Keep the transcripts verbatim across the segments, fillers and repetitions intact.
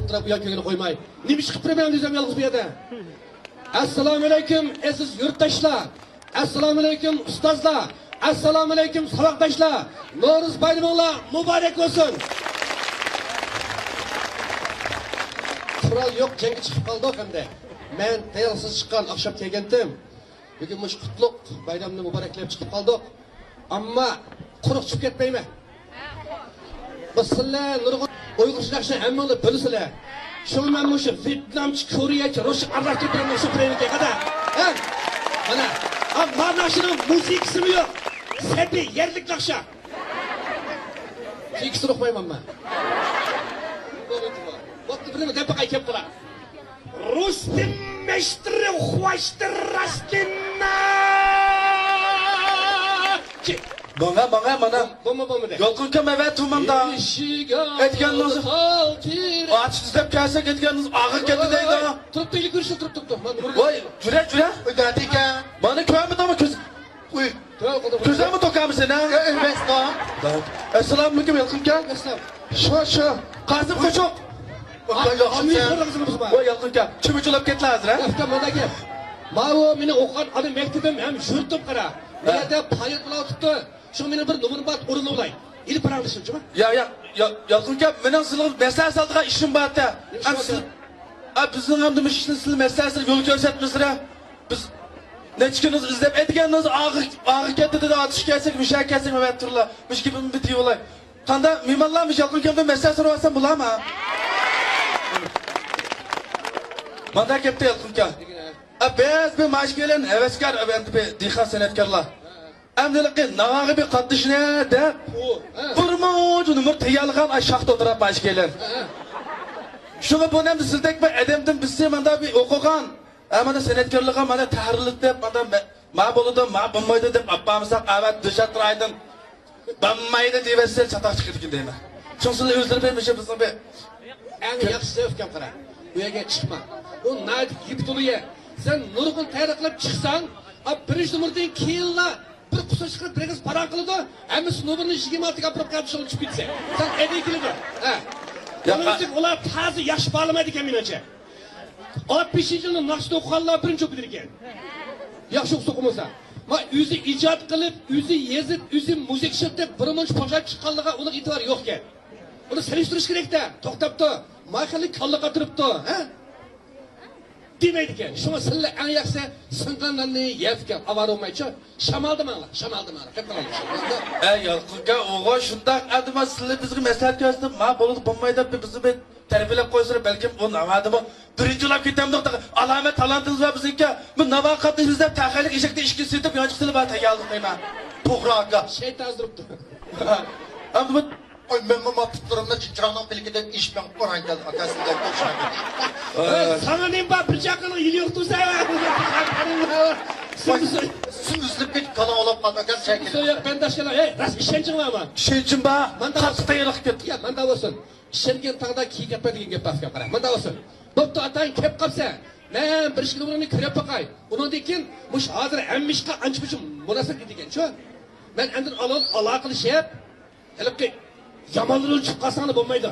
ئولتۇرۇپ ئۇيان كۆيگىنى قويماي. نېمە ئىش قىلىپ تۇرىمەن ئۆزۈم يالغۇز بۇ يەردە؟ ئەسسالامۇئەلەيكۇم ئەزىز يۇرتداشلار، ئەسسالامۇئەلەيكۇم ئۇستازلار، ئەسسالامۇئەلەيكۇم ساۋاقداشلار، نورۇز بايرىمىڭلار مۇبارەك بولسۇن. قورال يوق، جەڭگە چىقىپ قالدۇق ئەمدى. مەن تەييارلىقسىز چىققان، ئاخشام كەلگەنتىم. بۈگۈن مۇشۇ قۇتلۇق بايرامنى مۇبارەكلەپ چىقىپ قالدۇق. ئەمما قۇرۇق چىقىپ كەتمەيمەن. بۇ سىلەر نۇرغۇن ئۇيغۇرچە ناخشىنى ھەممىڭلار بىلىسىلەر. شۇڭا مەن مۇشۇ ۋيېتنامچە، كورېيەچە، رۇسچە ئارىلاشتۇرۇپ بىر ناخشا ئوقۇيمىكىن قادا. ھە؟ مانا. ئەمما ناخشىنىڭ مۇزىكىسىمۇ يوق. سەبىي، يەرلىك ناخشا. كېيىنكىسىنى ئۇقمايمەن مەن. بوپتۇ، بىرنېمە دەپ باقاي، كەپ قالا. رۇستېم مەشتىرى خواشتىر راستىننا. ماڭا، ماڭا، مانا. بولما، بولمىدى. يالقۇنكەم ئەۋەتىۋاتىمەن-دە. ئېيتكەننىڭىز. ئاتىش ئىزدەپ كەلسەك، ئېيتكەننىڭىز ئاغرىپ كەتتى دەيدۇ. تۇرۇپتۇ، ئىلگىرى كۈرسىدە تۇرۇپتۇ. ۋاي، جۈرە، جۈرە. ئۆتەتىكەن. مانا كۆرمىدىڭمۇ كۆز؟ ئۇي. كۆزەڭمۇ توكامسەن ھە؟ ئەمەسلا. ئەسسالامۇئەلەيكۇم، يالقۇنكەن. ئەسسالام. شۇ، شۇ. قاسىم قوچۇق. ۋاي، ياخشىمۇ؟ ۋاي، يالقۇنكەن. چىمى چۇلاپ كەتتى ھازىر ھە؟ مانا گەپ. ماۋۇ مېنىڭ ئوقۇغان ئانا مەكتىپىم ھەم يۇرتۇم قارا. بۇ يەردە پائالىيەت بولۇۋاتىپتۇ. شۇڭا مېنىڭ بىر نومۇرۇم بار، ئورۇنلىۋالاي. ئېلىپ باراڭلىشىڭچىما؟ يا، يا، يا، يالقۇنكەن، مېنىڭ سىلىغا مەسلىھەت سالىدىغان ئىشىم بار ئەتە. ئەم سىز، ئا، بىزنىڭ ئەمدى مۇشۇ ئىشنى سىلى مەسلىھەت سىلىگە يول كۆرسەتمىسىلە. بىز نەچچە كۈن ئىزدەپ ئەتىگەننىز ئاغرىپ، ئاغرىپ كەتتى دېدى، ئاتۇش كەلسەك، مۇشۇ كەلسەك، مەۋەت تۇرلا. مۇشۇ گېپىمنى بىر دېيىۋالاي. قاندا، مېھمانلار، مۇشۇ يالقۇنكەمدىن مەسلىھەت سوراۋاتسام بولامۇ؟ ماندا كەپتۇ يالقۇنكەم. ئا، بەزى بىر ماشكېلەن ھەۋەسكار، ئەمدى بىر دېھقان سەنئەتكارلار. ئەمدى ھېلىقى ناۋاغا بىر قاتنىشىنى دەپ، بىر مۇنچە نومۇر تەييارلىغان ئاي شاختا ئولتۇرۇپ ماشكېلەن. شۇڭا بۇ نەمدە سىزدەك بىر ئادەمدىن بىرسى ماندا بىر ئوقۇغان، ھە، مانا سەنئەتكارلىققا مانا تەھرىرلىك دەپ، مانا مە-، ما بولىدۇ، ما بولمايدۇ دەپ ئاپارمىساق، ئەۋەت دۈشەت رايىدىن بولمايدۇ دېيىۋەتسە، چاتاق چىقىدىكەن دەيمەن. شۇڭا سىلەر ئۆزلىرى بىر مۇشۇ بىزنىڭ بىر ئەڭ ياخشىسى ئۇكام قارا، بۇ يەرگە چىقما. بۇ ناھايىتى يىپ تولۇ يەر. سەن نۇرغۇن تەييارلىق قىلىپ چىقساڭ، ئا، بىرىنچى نومۇرىدىن كېيىنلا بىر قۇسۇر چىقىرىپ بىر قىز پاراڭ قىلىدۇ، ھەممىسى نومۇرنى يىگىرمە ئالتىگە ئاپىرىپ قويۇپ شۇنى چۈشۈپ كېتىسەن. سەن ئەدىگە كېلىدۇ. ھە. ياق، ئۇنىڭ ئۈچۈن ئۇلار تازا ياخشى پارلىمايدىكەن مېنىڭچە. ئاتمىشىنچى يىلنىڭ ناخشىسىنى ئوقۇغانلار بىرىنچى بولۇپ كېتىدىكەن. ياخشى ئوقۇسا ئوقۇمىسا. ما ئۆزى ئىجاد قىلىپ، ئۆزى يېزىپ، ئۆزى مۇزىكا ئىشلىتىپ، بىر مۇنچە پوشاق چىققانلىقىغا ئۇنىڭ ئېتىبارى يوقكەن. ئۇنى سېلىشتۇرۇش كېرەكتە. توختاپتۇ. ما خېلى كاللا قاتۇرۇپتۇ. ھە؟ دېمەيدىكەن. شۇڭا سىلەر ئەڭ ياخشىسى سىڭغان ناننى يەپكەن. ئاۋارە بولمايچۇ. شامالدا ماڭلا، شامالدا ماڭلا. قېپىلغان. ئەي يالقۇنكەن، ئوغۇ شۇنداق ئەدىما سىلى بىزگە مەسلىھەت كۆرسىتىپ، ما بولىدۇ، بولمايدۇ دەپ بىزنى بىر تەربىيەلەپ قويسىلا، بەلكىم ئۇ ناۋادىمۇ بىرىنچى بولۇپ كېتەمدۇق دېگەن ئالامەت تالانتىمىز بار بىزنىڭكى. بۇ ناۋا قاتنىشىمىز دەپ تەخەيلىك ئېشەكتىن ئىككى سېتىپ، يانچۇقىنى بار تەييارلىق قىلماي. توغرا ئاكا. شەيتان ھازىر تۇرۇپتۇ. ئەمدى بۇ ئاي، مەنمۇ ما پۇتلىرىمنى چىراغنىڭ پىلىكىدەك ئېشىپ مېڭىپ ئۇران كەلدىم، ئاكا، سىزدەك ئوخشايدۇ. ئەي، ساڭا نېمە بار، بىر چاقىنىڭ يىلى يوق تۇرسا. سىمسىز. سىم ئۈزۈلۈپ كېتىپ، كالاڭ ئولاپ قالدى، ئاكا، سەن كېلىڭ. يوق، بەنداش كالاڭ. ئەي، راست ئىشەنچىڭ بارمۇ؟ ئىشەنچىم بار. ماندا قاتتىق تەييارلىق كەتتى. يا، ماندا بولسۇن. ئىشەنگەن تاغدا كىيىك ياتمايدۇ دېگەن گەپ بار ئىكەن، قارا. ماندا بولسۇن. بوپتۇ، ئاتايىن كەپ قاپسەن. مەن بىر ئىككى نومۇرنى كۆرۈپ باقاي. ئۇنىڭدىن كېيىن مۇشۇ ھازىر ھەممە ئىشقا ئانچە-مۇنچە مۇناسىۋەت كېتىدىكەن، شۇ. مەن ئاندىن ئالا-، ئالاقىلىشىپ، ھېلىقى يامانلىرىنى چۈشۈپ قالساڭلار بولمايدۇ.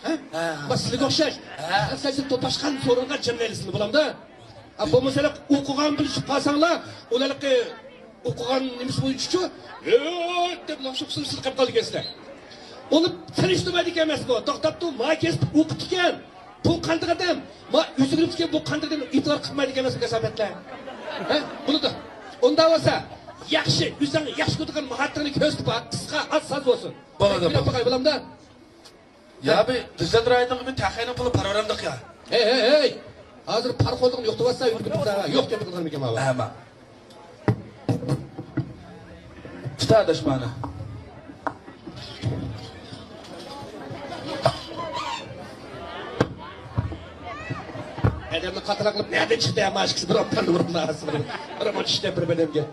ھە؟ ھە. بۇ سىلىگە ئوخشاش. ھە. سەن توپاشقان سورۇنغا جەملەيلى سىلەر، بولامدۇ؟ ھە، بولمىسا ھېلىقى ئوقۇغان بىلەن چۈشۈپ قالساڭلار، ئۇلار ھېلىقى ئوقۇغان نېمىسى بويىچىچۇ، ھۆت دەپ ناخشا ئوقۇسىلا سىلەر قېلىپ قالىدىكەنسىلەر. ئۇنى سېلىشتۇرمايدىكەن ئەمەسمۇ؟ توختاپتۇ، ما كەسىپ ئوقۇپتىكەن. بۇ قانداق ئادەم؟ ما ئۆزگىرىپتىكەن، بۇ قانداق ئادەم؟ ئېتىبار قىلمايدىكەن ئەمەسمۇ كاساپەتلەر؟ ھە؟ بولىدۇ. ئۇنداق بولسا، ياخشى، ئۆزۈڭ ياخشى كۆرىدىغان ماھارىتىڭنى كۆرسىتىپ باق، قىسقا، ئاز، ساز بولسۇن. بولىدۇ، بولىدۇ. باقاي، بولامدا؟ يا بىر دۈزەت رايونىنىڭ بىر تەخەينىڭ پۇلى پارۋاراندىق يا. ھەي، ھەي، ھەي! ھازىر پارخورلۇقنى يوقىتىۋاتسا، يوق گەپنى قىلغانمىكەن ماۋۇ. ھەمە. تۇتا دۈشمانى. ئادەمنى قاتراق قىلىپ، نەدىن چىقتى ھەمە ئاشكىسى؟ بىر ئوپتان بىر بىر بىر چۈشتى بىر بىر ئادەمگە.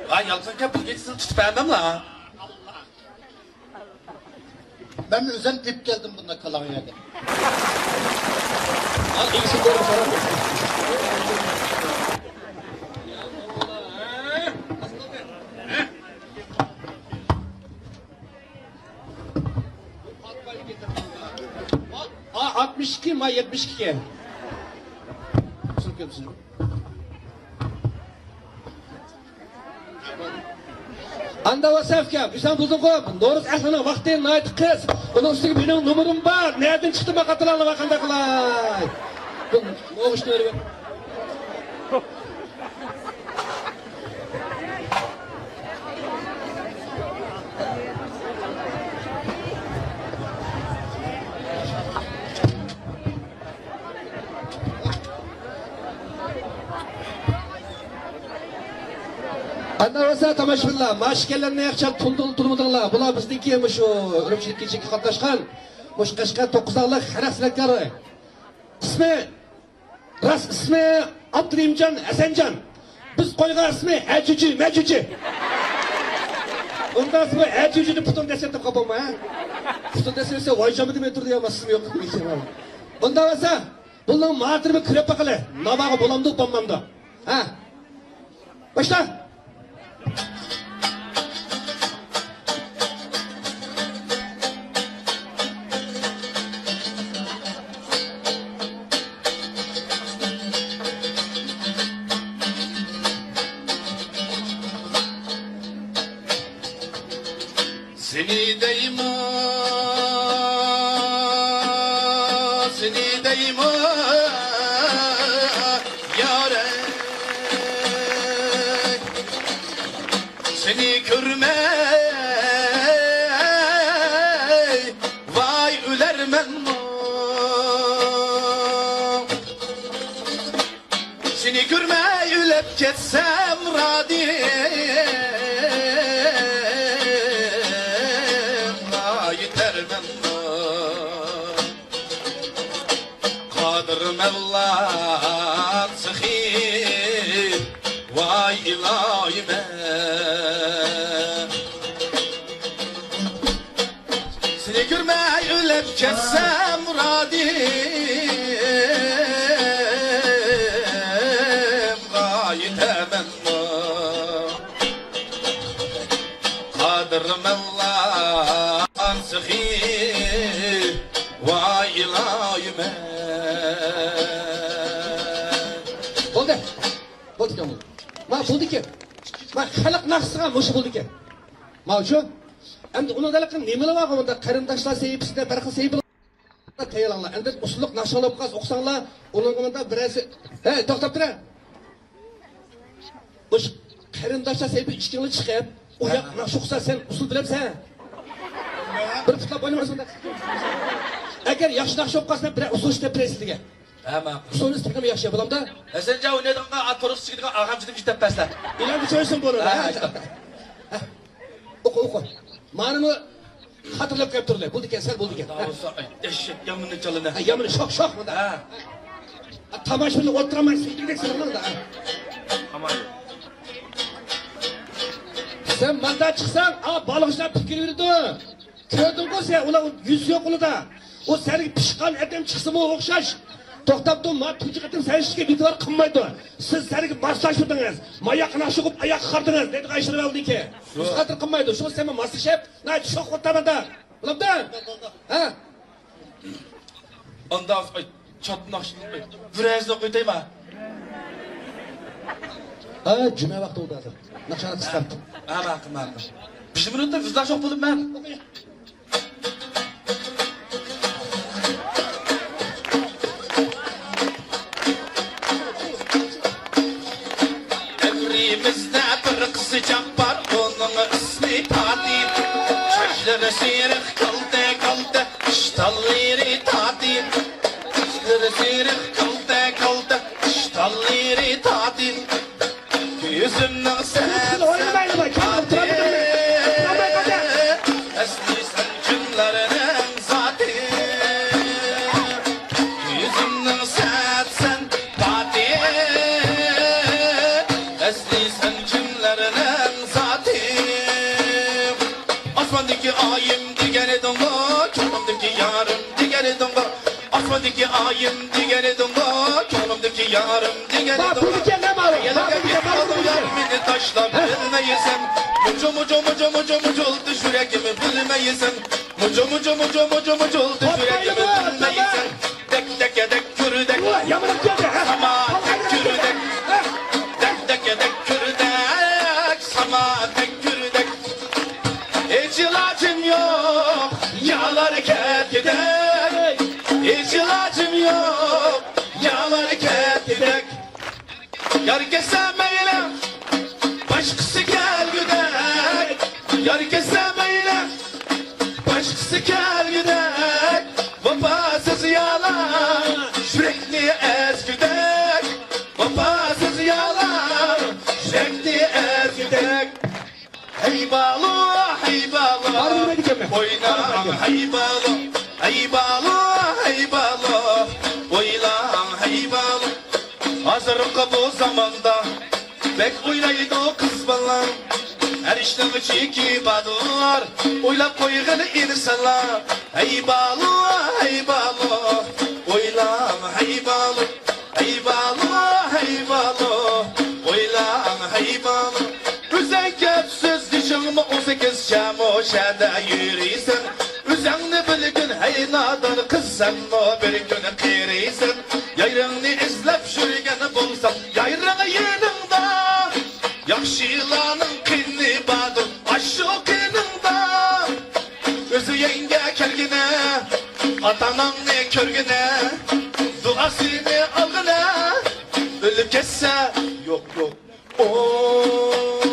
ۋاي، يالقۇن كەپ، بىر كېچىسىنى تۇتۇپ بەرمەملا. مەن ئۆزۈم تېپىپ كەلدىم بۇنداق كالاڭ يەردە. ئال، ئىگىسى كۆرۈپ سوراپ. ما يەتمىش ئىككى. ئاندا بولسا ئۇكام، ئۆزۈڭ بىلدىڭغۇ، نورۇز ئەھلىنىڭ ۋاقتى ناھايىتى قىس. ئۇنىڭ ئۈستىگە مېنىڭ نومۇرۇم بار. نەدىن چىقتى ما قاتىلاڭلار، قانداق قىلاي؟ بۇ ئوغۇشنى بېرىپ. ئاندىن بولسا تاماشىبىنلار، مانا شۇ كەلگەنلەرنى ياخشى تونۇدۇڭ، تونۇمىدىڭلار؟ بۇلار بىزنىڭكى مۇشۇ ئۈرۈمچىدىكى كېچىگە قاتناشقان، مۇشۇ قەشقەر توققۇز تاغلىق خەلق سەنئەتكارى. ئىسمى، راست ئىسمى ئابدۇرېھىمجان ھەسەنجان. بىز قويغان ئىسمى ھەجۈجى، مەجۈجى. ئۇنداق ئىسمى ھەجۈجىنى پۇتۇم دەسسەپ دەپ قاپالما، ھە؟ پۇتۇم دەسسەپ دېسە، ۋايجانمىدىم ئۆتۈردى يا، ماس ئىسمى يوق. ئۇنداق بولسا، بۇنىڭ ماتىرىمى كۆرۈپ باقىلى. ناۋاغا بولامدۇ، بولمامدۇ؟ ھە؟ باشلا! سېنى دەيمەن، سېنى دەيمەن، يارەي. سېنى كۆرمەي ۋاي ئۆلەرمەنمۇ؟ سېنى كۆرمەي ئۆلۈپ كەتسەم رادىم، ۋاي يېتەرمەنمۇ؟ قادىر مەۋلا سېخى، ۋاي ئىلاھىم. سېنى كۆرمەي ئۆلۈپ كەتسەم رادىم، غايىتەمەنمۇ؟ قادىر مەۋلا سېخى، ۋاي ئىلاھىم. بولدى. بولدىكەن بۇ. ما بولدىكەن. ما خەلق ناخشىسىغا مۇشۇ بولدىكەن. ما شۇ. ئەمدى ئۇنىڭدا ھېلىقى نېمىلەر بار، ئۇندا قېرىنداشلار سەھىپىسىدە بىر خىل سەھىپىلەر تەييارلاڭلار. ئەمدى ئۇسسۇلۇق ناخشا بولۇپ قالسا ئوقۇساڭلار، ئۇنىڭغا مۇندا بىرەرسى، ھەي، توختاپ تۇرە. مۇشۇ قېرىنداشلار سەھىپى ئىككىڭلار چىقىپ، ئۇ ياق ناخشا ئوقۇسا سەن ئۇسسۇل بىلەمسەن؟ بىر پۇتلاپ ئوينىماسمۇ؟ ئەگەر ياخشى ناخشا ئوقۇپ قالسا بىرەر ئۇسسۇل ئىشلەپ بېرەي سىزگە. ھە، ماقۇل. ئۇسسۇلنى ئىستەكلىمە ياخشى بولامدا؟ ھەسەنجان ئوينايدىغانغا ئات قورۇسى چىقىدىغان ئاغام چىدىم ئىشلەپ بەرسە. ئىلاجى چۆرسۇن بولىدۇ. ھە، ھە. ئوقۇ، ئوقۇ. مانىمۇ خاتىرىلەپ قويۇپ تۇرلى. بولدىكەن، سەل بولدىكەن. داۋۇسا، ئەي، دەھشەت، يامىنى چالىنا. ھە، يامىنى شوخ، شوخ مۇندا. ھە. تاماشىبىنلار ئولتۇرالماي، سىزدەك سىرلىڭدا. ئامال يوق. سەن ماندا چىقساڭ، ئا، بالىغىچلار پىكىر يۈرىدۇ. كۆردۈڭغۇ سەن، ئۇلار يۈز يوق ئۇلىدا. ئۇ سەنگە پىشقان ئەتەم چىقسىمۇ ئوخشاش. توختاپتۇ، ما تۇنجى قېتىم سەن ئىشقا ئېتىبار قىلمايدۇ. سىز سەنگە ماسلاشمىدىڭىز. ماياققا ناخشا ئوقۇپ ئاياققا قارىدىڭىز، دەيدىغان ئىشلار ئالدىكى. يوق. خاتىر قىلمايدۇ. شۇڭا سەن ماسلىشىپ، ناھايىتى شوخ ئوتتۇرامەن. بولامدا؟ ھە؟ ئانداق، ئاي، چاتناق، ئاي، بىر ھەززە قويتايما؟ ھە، جۈمە ۋاقتى بولدى ھازىر. ناخشا قىسقارتتىم. ھە، ماقۇل، ماقۇل. بىر مىنۇتتا بىزلا شوخ بولۇپ مەن. ئەمرىمىزدە بىر قىزچاق بار، ئۇنىڭ ئىسمى پاتىم. چاچلىرى سېرىق، كالتە، كالتە، ئىشتانلىرى تاتىم. چاچلىرى سېرىق، كالتە، كالتە، ئىشتانلىرى تاتىم. كۆزۈمنىڭ سەت، سەت پاتىم. ئەسلى سەن كىملەرنىڭ زاتى؟ كۆزۈمنىڭ سەت، سەن پاتىم. ئەسلى سەن كىملەرنىڭ زاتى؟ ئاسماندىكى ئايىم دېگەن ئىدىڭغۇ، كۆڭلۈمدىكى يارىم دېگەن ئىدىڭغۇ. ئاسماندىكى ئايىم دېگەن ئىدىڭغۇ، كۆڭلۈمدىكى يارىم دېگەن ئىدىڭغۇ. بار، بۇ دېگەن نېمە ئۇ؟ خەلقىمگە بار، بۇ دېگەن. يارىم مېنى تاشلاپ، ھە، بىلمەيسەن. مۇجۇ، مۇجۇ، مۇجۇ، مۇجۇ، مۇجۇلدى يۈرىكىم، بىلمەيسەن. مۇجۇ، مۇجۇ، مۇجۇ، مۇجۇ، مۇجۇلدى يۈرىكىم، بىلمەيسەن. بەك يار كەتسە مەيلى، باشقىسى كەلگۈدەك. يار كەتسە مەيلى، باشقىسى كەلگۈدەك. ۋاپاسىز يارلار يۈرەكنى ئەزگۈدەك. ۋاپاسىز يارلار يۈرەكنى ئەزگۈدەك. ھەي بالا، ھەي بالا، بارمىدىكەنمەن. ئويلاڭ، ھەي بالا، ھەي بالا، ھەي بالا، ئويلاڭ، ھەي بالا. ھازىرقى بۇ زاماندا بەك ئويلايدۇ قىز بالا. ھەر ئىشنىڭ چېكى باردۇر، ئويلاپ قويغىن ئىنسانلار. ھەي بالا، ھەي بالا، ئويلاڭ، ھەي بالا. ھەي بالا، ھەي بالا، ئويلاڭ، ھەي بالا. ئۆزەڭ كەپسىز يېشىڭمۇ ئون سەككىز، چامۇ شەدە يۈرىسەن. ئۆزەڭنى بىلگىن، ھەي نادان قىز، سەنمۇ بىر كۈن قېرىيسەن. يايرىڭنى ئىزدەپ يۈرگەن بولساڭ، يايرىڭ يېنىڭدا ياخشىلارنىڭ قېنى باردۇر، ئاشۇ قېنىڭدا. ئۆزۈڭگە كەلگىنە، ئاتا-ئاناڭنى كۆرگىنە، دۇئاسىنى ئالغىنە. ئۆلۈپ كەتسە، يوق، يوق. ئوي!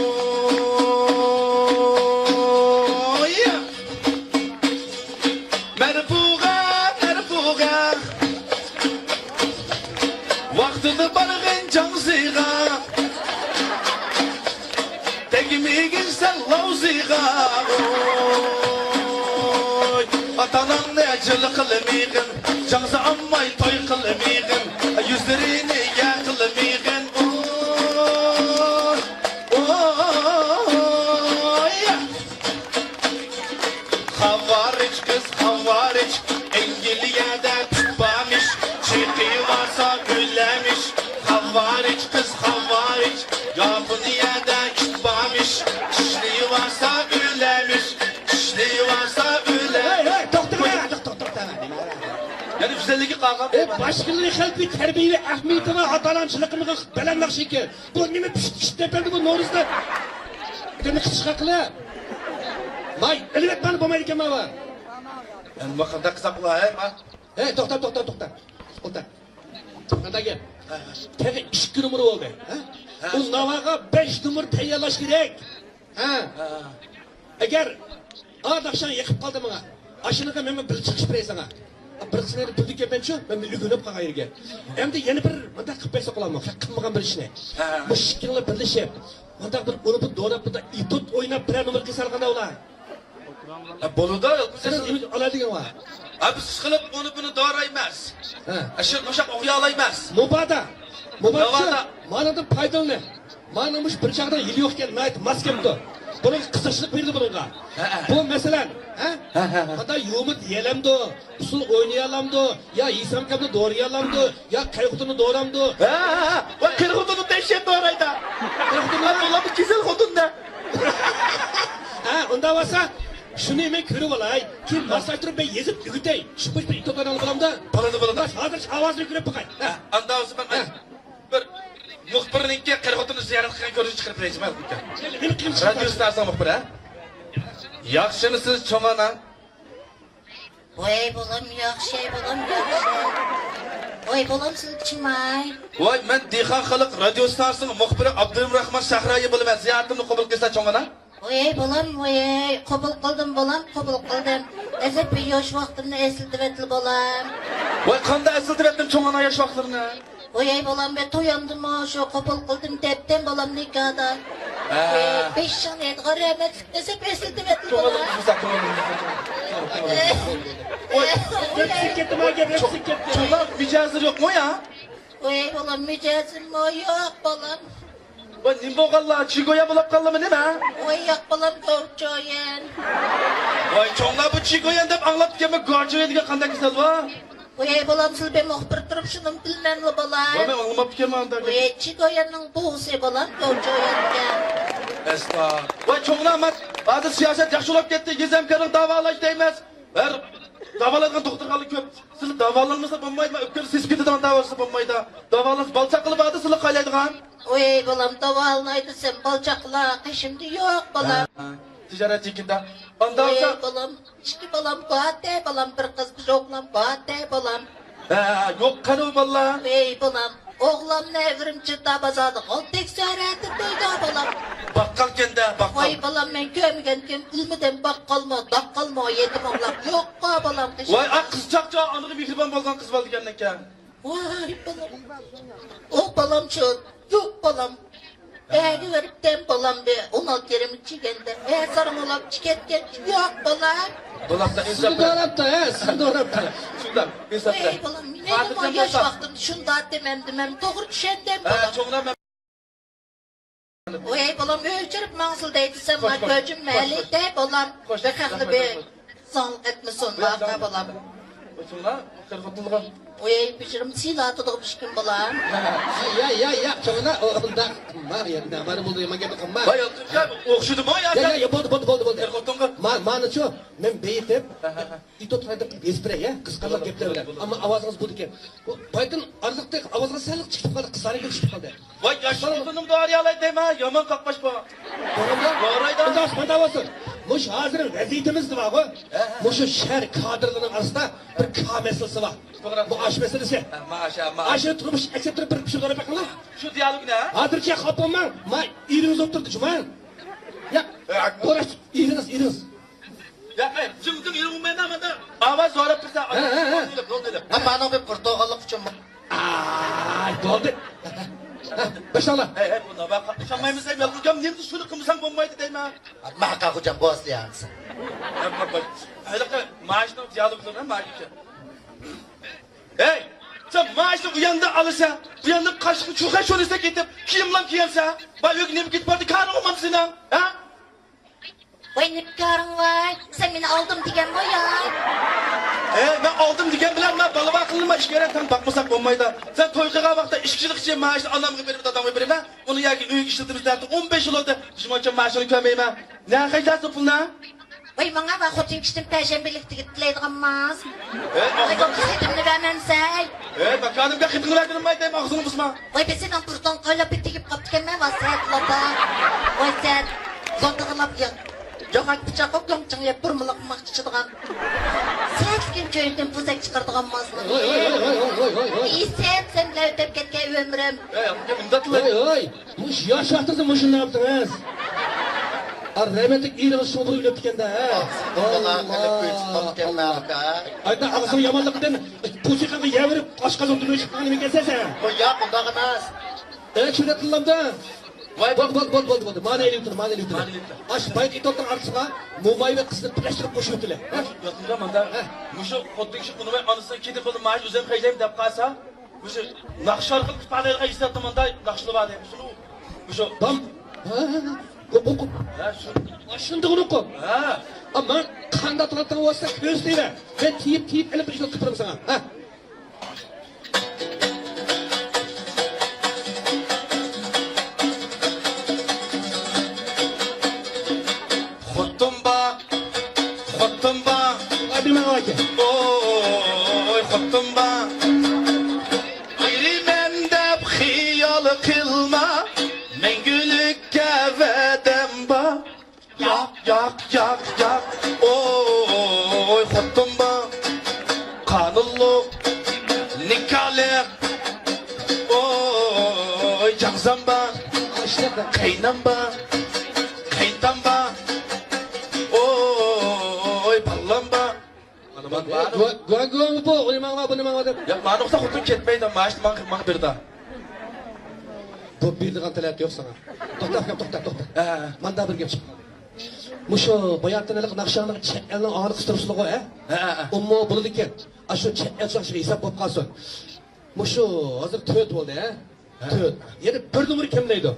مەرپۇغە، مەرپۇغە. ۋاقتىدا بارغىن جاڭزىغا، تەگمىگىن سەن لاۋزىغا. ئوي، ئاتا-ئاناڭنى جىل قىلمىغىن، جاڭزا ئالماي توي قىلمىغىن، يۈزلىرىنى يا قىلمىغىن. ئوي، ئوي. خاۋارىج قىز، خاۋارىج، ئەنگلىيەدە پۇت بارمىش، چېقىۋالسا ئۆلەمىش. خاۋارىج قىز، خاۋارىج، ياپونىيەدە ئىت بارمىش، چىشلىۋالسا ئۆلەمىش، چىشلىۋالسا ئۆلەمىش. ھەي، ھەي، توختىما، توختا، توختىما. يەنە گۈزەللىكى قالغان. ئۇ باشقىلارنى خەلقنى تەربىيەلەش ئەھمىيىتى بار، ئاتا-ئانام چىلىقىمىغا بەلەن ناخشا ئىكەن. بۇ نېمە پىشىت پىشىت دەپ بەردى بۇ نورۇزدا؟ دىنى قىچىشقا قىلە. ۋاي، ئېلىۋەت مانا بولمايدىكەن ماۋا. ئەمما قانداق قىلساق بولا، ھەي، ما؟ ھەي، توختا، توختا، توختا. توختا. قانداق گەپ؟ ھە، ھە. تېخى ئىككى نومۇر بولدى. ھە؟ ھە. ئۇ ناۋاغا بەش نومۇر تەييارلاش كېرەك. ھە. ھە. ئەگەر ئا ناخشاڭ يېقىپ قالدى ماڭا، ئاشۇنىڭغا مەن بىر چىقىش بېرەي ساڭا. بىر قىسمىنى بىلدىكەنمەنچۇ، مەن ئۆگىنىپ قالغان يەرگە. ئەمدى يەنە بىر مۇنداق قىلىپ بەرسە قالامدۇ، قىلمىغان بىر ئىشنى. ھە. مۇشۇ ئىككىڭلار بىرلىشىپ، مۇنداق بىر ئۇنى بىر دوراپ، مۇنداق ئېتيۇد ئويناپ، بىرەر نومۇر قىلساڭلار قانداق بولا؟ ھە، بولىدۇ. سېنىڭ ئۈمىد ئالايدىغىنىڭ بار. ھە، بىز ئىشقىلىپ ئۇنى بۇنى دورايمىز. ھە. ئاشۇ قوشاق ئوقۇيالايمىز. مۇبادا، مۇبادا ناۋادا. مانىڭدىن پايدىلىنىپ، مانا مۇشۇ بىر چاغدا يىلى يوق ئىكەن، ناھايىتى ماس كەپتۇ. بۇنىڭغا قىزىقچىلىق بېرىدۇ بۇنىڭغا. ھە، ھە. بۇ مەسىلەن، ھە؟ ھە، ھە، ھە. قانداق يۇمۇر دېيەلەمدۇ؟ ئۇسسۇل ئوينىيالامدۇ؟ يا ھېسامكامنى دورىيالامدۇ؟ يا قېرى خوتۇننى دورامدۇ؟ ھە، ھە، ھە. ۋاي، قېرى خوتۇننى دەھشەت دورايدا. قېرى خوتۇننى؟ ھە، بۇلارمۇ كېسەل خوتۇن-دە. ھە، ئۇنداق بولسا، شۇنى مەن كۆرۈپ ئالاي. كېيىن ماسلاشتۇرۇپ مەن يېزىپ ئۆگىتەي. شۇ بوش بىر ئېتيۇد ئوينايلى بولامدۇ؟ بولىدۇ، بولىدۇ. ھازىر ئاۋازىنى كۆرۈپ باقاي. ھە. ھە، ئاندا بولسا مەن ھە. بىر مۇخبىرنىڭكى قېرى خوتۇننى زىيارەت قىلغان كۆرۈنۈش چىقىرىپ بېرەيچۇ، مەن. رادىيو ئىستانسىسىنىڭ مۇخبىرى، ھە؟ ياخشىمۇسىز، چوڭ ئانا؟ ۋاي بالام، ياخشى بالام، ياخشى. ۋاي بالام، سىلكىچىماي. ۋاي، مەن دېھقان خەلق رادىيو ئىستانسىسىنىڭ مۇخبىرى ئابدۇرېھىم راخمان سەھرايى بولىمەن. زىيارىتىمنى قوبۇل قىلسا، چوڭ ئانا. ۋاي بالام، ۋاي، قوبۇل قىلدىم بالام، قوبۇل قىلدىم. ئەزەپ ياش ۋاقتىمنى ئەسلىتىۋەتتىلا بالام. ۋاي، قانداق ئەسلىتىۋەتتىم چوڭ ئانا ياش ۋاقىتلىرىنى؟ ۋاي بالام، بە تويامدىمۇ شۇ قوبۇل قىلدىم دەپتىم بالام نىكاھدا. ھە. ۋاي، بېشىڭنى يەيدىغان رەھمەتلىك نەسىپ ئەسلىتىۋەتتىلا بالام. ۋاي، گەپ سىزگە كەتتى، ماڭا گەپ سىزگە كەتتى. چوڭلار مىجەزلىرى يوقمۇ يا؟ ۋاي بالام، مىجەزىممۇ يوق بالام. ۋاي، نېمە بولغانلا؟ چىگويا بولاپ قالدىمۇ نېمە؟ ۋاي، ياق بالام، گوچيۇەن. ۋاي، چوڭلار بۇ چىگويەن دەپ ئاڭلاپتىكەنمەن، گوچيۇەن دېگەن قانداق كېسەل بۇ؟ ۋاي بالام، سىلى بىر مۇخبىر تۇرۇپ شۇنىمۇ بىلمەملا بالام. ۋاي، مەن ئاڭلىماپتىكەنمەن ئانداق. ۋاي، چىگويەننىڭ بوۋىسى بالام، گوچيۇەن ئىكەن. ئەستا. ۋاي، چوڭلار، مەن ھازىر سىياسەت ياخشى بولۇپ كەتتى، يېزا ھەمكارلىق داۋالاش دەيمىز. ھەر داۋالايدىغان دوختۇرخانىلار كۆپ. سىلى داۋالانمىسا بولمايدۇ، ئۆپكىنى سېسىپ كېتىدىغان داۋالىسا بولمايدۇ. داۋالانسا بالا چاقىلار باردا سىلى قايلايدىغان. ۋاي بالام، داۋالىناي دېسەم، بالا چاقىلار قېشىمدا يوق بالام. ھە، تىجارەت چېكىندە. ئاندا ۋاي بالام، ئىككى بالام بار دە بالام، بىر قىز بىر ئوغلان بار دە بالام. ھە، يوق قېنى ئۇ بالىلار؟ ۋاي بالام، ئوغلۇمنى ئۈرۈمچىدە بازاردا غالتەك سۆرەتتى دەيدۇ بالام. باققالكەن-دە، باققال. ۋاي بالام، مەن كۆرمىگەنكىن، بىلمىدىم، باققالمۇ، داققالمۇ، يېتىم ئوغلاق يوققۇ بالام. ۋاي، ئا، قىزچاقچە ئانىغا مېھرىبان بولغان قىز بالا دېگەندەككەن. ۋاي بالام. ئۇ بالامچۇ، يوق بالام. ئەگە بېرىپتىم بالام بىر ئون ئالتە يېرىم كىلوگرامدا. ئە، سارىڭ ئۇلاپ چىكەتكەن. يوق بالام. بۇلاقتا سىزنى ئىنساپ بېرەم. دوراپتۇ، ھە، سىزنى دوراپتۇ. شۇنداق، ئىنساپ ئەي بېرەم. بالام، مېنىڭمۇ خاتىرجەم ياش بولسا. ۋاقتىمدا شۇنداق دېمەمدىم، مەن توغرا چۈشەندىم ھە، بالام. چوڭلار مەن ۋاي بالام، ئۆچۈرۈپ ماڭسىلا دەيدىسەن، خوش، ما خوش، كۆجۈم خوش، مەلىتە خوش. بالام. خوش، بەخەقلى رەھمەت، بىر رەھمەت. ساڭ ئەتمىسۇن، ۋاي، ماقا رەھمەت، بالام. رەھمەت. ئۆچۈڭلار، قىرغىتىلغان. ۋاي بېشىم سىلاتىدىغان ئىشكىن بالام. يا، يا، يا، چوڭلا، ئۇنداق قىلما، يا، نامار بولدى، يامان گەپنى قىلما. ۋاي، يا، ئوخشىدىمۇ يا، يا، يا، يا، بولدى، بولدى، بولدى، بولدى. قىرغىتىلغان. ما-، مانىچۇ، مەن بېيىتىپ، ھە، ھە، ھە. ئىتوت قايتىپ يېزىپ بېرەي، يا، قىسقارلاپ بولىدۇ، گەپلەر بولىدۇ، بىلەن. بولىدۇ. ئەمما ئاۋازىڭىز بولىدىكەن. بۇ بايىتىن ئارىلىقتا ئاۋازىڭىز سەل چىقىپ قالدى، قىسارىنكى چىقىپ قالدى. ۋاي، ياش بالام. خوتۇنۇم دارىيالاي دەيمەن، يامان قاقباش بار. دورىمدا؟ دورايدا. ئۇنداق شۇنداق بولسۇن. مۇشۇ ھازىر ۋەزىيىتىمىز بارغۇ. ھە، ھە. مۇشۇ شەھەر كادىرلىرىنىڭ ئارىسىدا بىر كا مەسىلىسى بار. توغرا. مائاش مەسىلىسى. ھە، مائاش، ھە، مائاش. ئاشۇنى تۇرمۇش ئەكسەپ تۇرۇپ بىر شۇ دوراپ بېقىڭلار. شۇ دىيالوگنى، ھە؟ ھازىرچە خاپا بولماڭ. ما ئېرىڭىز ئولتۇردى جۇما. يا، ھە، دوراش، ئېرىڭىز، ئېرىڭىز. يا، ئەي، جىڭ جىڭ يۈرمەيدۇ مانا. ئاۋاز زورلاپ تۇرسا، ھە، ھە، ھە. رول ئېلىپ، رول ئېلىپ. ئاپانىڭ بىر بىر توغرىلىق ئۈچۈن. ئاي، بولدى. ھە، باشلاڭلار. ھەي، ھەي، بۇ ناباقا ئىشەنمەيمىز دەيمەن. ياقۇجام، نېمىسى شۇنى قىلمىساڭ بولمايدۇ دەيمەن. ماقا خوجام، بولسا ياڭسى. ھەي، بولدى. ھېلىقى مائاشنىڭ دىيالوگلىرىنى مائاشقا. ھەي، سەن مائاشنى ئۇ ياندا ئالىسەن، بۇ ياندا قاشقا چۇخەي شۇنىسى كېتىپ، كىيىملەر كىيەمسەن. باي ئۆيگە نېمە كېتىپ باردى، كارىڭ بولمامدۇ سېنىڭ؟ ھە؟ ۋاي، نېمە كارىڭ ۋاي؟ سەن مېنى ئالدىم دېگەنغۇ يا؟ ئە، مەن ئالدىم دېگەن بىلەن مەن بالا باققىلى مەن ئىككى يەردە سەن باقمىساق بولمايدۇ. سەن توي قىلغان ۋاقىتتا ئىككى يىللىق ئىچىدە مائاشنى ئانامغا بېرىپ، دادامغا بېرىمەن. ئۇنى ياكى ئۆيگە ئىشلىتىمىز دەپ ئون بەش يىل بولدى. بىزمۇ ماچان مائاشىنى كۆرمەيمەن. نەگە خەجلەتسە پۇلنى؟ ۋاي، ماڭا ۋە خوتۇن كىشىدىن پەرشەنبىلىك تىكىت تىلەيدىغانمىز. ئە، ۋاي، ئاغزىنى بولدى، خېتىمنى بەرمەمسەن. ئە، ماكانىمغا خېتىمنى بەرگىنىم ئايتايمەن، ئاغزىڭنى بۇزما. ۋاي، بىز سېنىڭ بۇرۇتۇڭ قايلاپ تېگىپ قاپتىكەنمەن، ۋاسىيەتلاردا. ۋاسىيەت، زوندىغىلاپ ياق. ياغاچ پىچاققا گاڭچىڭ يەپ بۇرمىلىق ماخ چىچىدىغان. سەتلىكىم چۆيۈمدىن پۇزەك چىقىرىدىغان مازنىڭ. ۋاي، ۋاي، ۋاي. ئىسەپ سەن بىلەن ئۆتۈپ كەتكەن ئۆمرۈم. ئە، ئۇنداق قىلىپ. ۋاي، ۋاي. مۇشۇ ياش ۋاقتىڭىزدا مۇشۇنداق قىپتىڭىز. ئا، رەھمەتلىك ئېرىڭىز شۇڭغۇدىن ئۆلۈپتىكەن-دە. ئاغزىنى بۇزما، قىلىپ ئۆچۈپ قاپتىكەن ئاكا. ئايدا ئاغزىنىڭ يامانلىقىدىن پۇشىقىڭغا يەۋېرىپ ئاشقازىنىڭ تۈنۈگۈن چىققان ئىكەنسەن سەن. ۋاي ياق، ئۇنداق ئەمەس. ئە، شۇنداق قىلامدا. ۋاي. بولدى، بولدى، بولدى، بولدى، بولدى. مانا ئېلىۋېتىڭ، مانا ئېلىۋېتىڭ. مانا ئېلىۋېتىڭ. ئاش بايىت ئېتىۋاتقان ئارىسىغا موماي ۋە قىزنى بىرلەشتۈرۈپ قوشۇۋېتىلە. ھە؟ ياقىندا ماندا. ھە. مۇشۇ خوتۇن كىشى ئۇنىماي ئانىسىنىڭ كېتىم پۇلىنى مائاش ئۆزۈم خەجلەيمەن دەپ قالسا، مۇشۇ ناخشا ئارقىلىق ئىپادىلەيدىغان ھېسسىياتتا مانداق ناخشىلار بار دەيمىز. شۇنى، مۇشۇ. بام. ھە، ھە، ھە. بۇ، بۇ، بۇ. ھە، شۇ. ئاشۇندىغۇنۇقۇ. ھە. ئا، ماڭا قانداق قىلاتتىڭ بولسا كۆرسىتىۋەر. مەن تېيىپ، تېيىپ ئېلىپ بىر ئىشلەپ قىلىپ بېرىمەن ساڭا. ھە. خوتۇن بار، خوتۇن بار. ئايدىمەن ئاكا. ئوي، خوتۇن بار. ئايرىمەن دەپ خىيال قىلما، مەڭگۈلۈككە ۋەدەم بار. ياق، ياق، ياق، ياق. ئوي، خوتۇن بار. قانۇنلۇق، نىكاھلىق. ئوي، جاڭزام بار. قەينەم بار. قەينتام بار. ئوي، بالام بار. مانا، مانا، مانا. گۇ-، گۇاڭگۇاڭ بۇ، ئۇنى ماڭا، بۇنى ماڭا دەپ. ياق، مانا ئوخشاپ خوتۇن كەتمەيدۇ، مائاشنى ماڭا، ماڭا بېرىدۇ. بۇ بېرىدىغان تەلەت يوق ساڭا. توختا، ئاكام، توختا، توختا. ھە، ھە، ھە. ماندا بىر گەپ چىقتى. مۇشۇ باياتىن ھېلىقى ناخشاڭلىق چەت ئەلنىڭ ئاغىنە قىز تۇرۇپسىلىغۇ، ھە؟ ھە، ھە، ھە. ئۇمۇ بولىدىكەن. ئاشۇ چەت ئەل چاقچىقى ھېساب بولۇپ قالسۇن. مۇشۇ ھازىر تۆت بولدى، ھە؟ ھە. تۆت. يەنە بىر نومۇر كەملەيدۇ.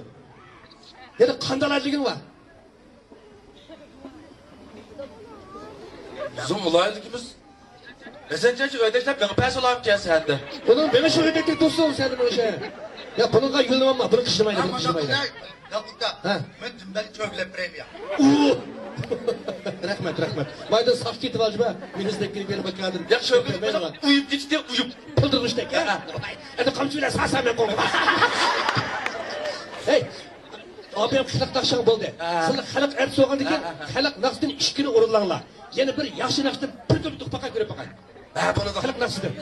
يەنە قانداق ئادىلىگىڭ بار؟ بىزنىڭ ئۇلايلىكىمىز ھەسەنجان شۇ ئۆيدە ئىشلەپ، مېڭە پەس ئۇلاپ كەلسە ھەدە. بۇنىڭ مېڭە شۇ ئۆيدە تۇرسۇن، سەن مېڭە شۇ. يا، بۇنىڭغا يۈلمەڭ، بۇنى قىشلىمايلى، بۇنى قىشلىمايلى. ھە. ياقۇپكا، ھە. مەن جىمدەك چۆگىلەپ بېرەيمۇ يا. ئۇ. رەھمەت، رەھمەت. مايدا ساق كېتىپ ئالجىما، مېنى ئىزدەپ كېلىپ يەنە بىر كادىر. يا، چۆگىلەپ ئۇيۇپ كېتىشتى، ئۇيۇپ. پىلدىرغۇچتەك، ھە؟ ھە. ئەنە قامچا بىلەن ساسا مەن قوڭغا. ھەي. ئابىيەم قىشلىق ناخشاڭ بولدى. ھە. سىلەر خەلق ئەرتىسى بولغاندىن كېيىن، ھە، ھە، ھە، خەلق ناخشىسىدىن ئىككىنى ئورۇنلاڭلار. يەنە بىر ياخشى ناخشىدىن بىر تۈرلۈك باقاي، كۆرۈپ باقاي. ھە، بولىدۇ. خەلق ناخشىسىدىن.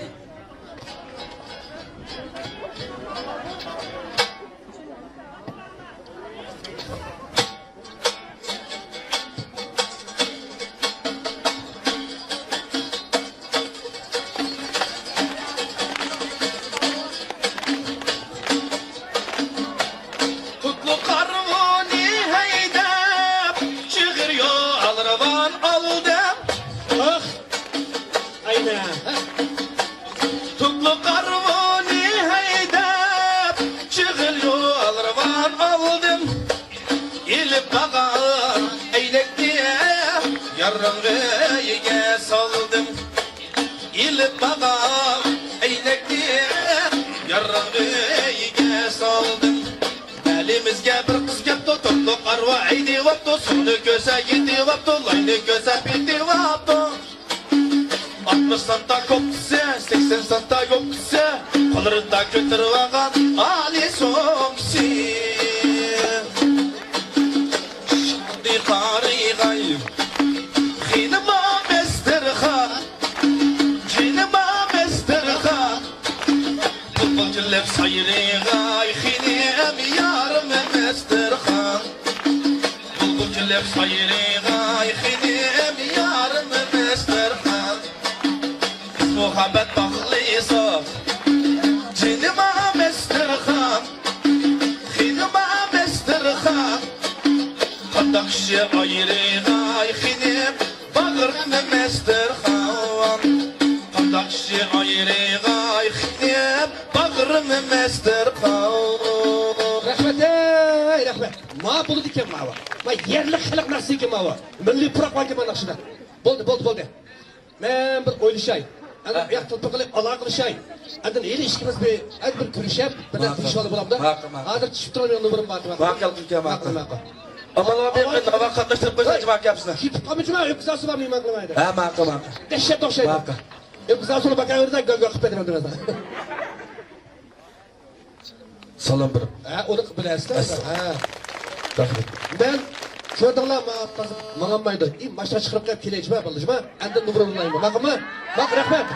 تۇتلۇق قارىۋۇنى ھەيدەپ، شىغىر يول رىۋان ئالدىم. ئاھ! ئەينە! تۇتلۇق قارىۋۇنى ھەيدەپ، شىغىر يول رىۋان ئالدىم. ئېلىپ باغا ئەينەكنى يارنىڭ ئۆيىگە سالدىم. ئېلىپ باغا ئەينەكنى يارنىڭ ئۆيىگە سالدىم. مەھەللىمىزگە بىر قىز كەپتۇ، تۇتلۇق ئارۋا ھەيدىۋاپتۇ، سۇنى كۆرسە يېتىۋاپتۇ، لاينى كۆرسە پېتىۋاپتۇ. ئاتمىش سانتا كوپتىسى، سەكسەن سانتا يوپكىسى، قوللىرىدا كۆتۈرۈۋالغان ئالىي سومكىسى. شادى قارىغاي، خېنىما مەستەرخان، جېنىما مەستەرخان. بۇلبۇل كېلىپ سايرىغاي، خېنىم يارىم مەستەرخان. بۇلبۇل كېلىپ سايرىغاي، خېنىم يارىم مەستەرخان. بىز مۇھەببەت باغلىساق، جېنىما مەستەرخان، خېنىما مەستەرخان. قانداق كىشى ئايرىغاي خېنىم، باغرىمنى مەستەرخان. قانداق كىشى ئايرىغاي خېنىم، باغرىمنى مەستەرخان. رەھمەت، ھەي، رەھمەت. ما بولىدىكەن ماۋۇ. ما يەرلىك خەلق ناخشىسى ئىكەن ماۋۇ. مىللىي پۇراق باركەن ما ناخشىدا. بولدى، بولدى، بولدى. مەن بىر ئويلىشاي. ئەنە ھە. بۇ ياقتا تۇرۇپ ئالاقىلىشاي. ئەندىن ھېلى ئىككىمىز بىر، ئەنە بىر كۆرۈشەپ، بىر ماقۇل. تېپىشىۋالىپ بولامدا؟ ماقۇل، ماقۇل. ھازىر چۈشۈپ تۇرغان نومۇرۇم بار. ماقۇل، ئاكام. ماقۇل، ماقۇل. ئامال بار، مەن ناۋاق قاتناشتۇرۇپ قويساڭچۇ، ماقۇل ئاكام سىزنى. كېتىپ قالمىچۇ، مەن ئۆپكىسى ئاستى بار مېنىڭ ماقۇل. ھە، ماقۇل، ماقۇل. دەھشەت ئوخشايدۇ. ماقۇل. ئۆپكىسى ئاستى بار باركەن ئۆيدە گۆڭگۆڭ قىلىپ بېرىمەن دېمەسەن. سالام بېرىڭ. ھە، ئۇنى بىلەسىلەر. ھە. رەھمەت. مەن كۆردۈڭلار، ما-، ماڭالمايدۇ. ئى، ماشىنا چىقىرىپ قېلىپ كېلەيچىما، بالىجىما. ئەندىن نومۇر ئۇرۇلايمەن. ماقۇلمۇ؟ ماقۇل، رەھمەت.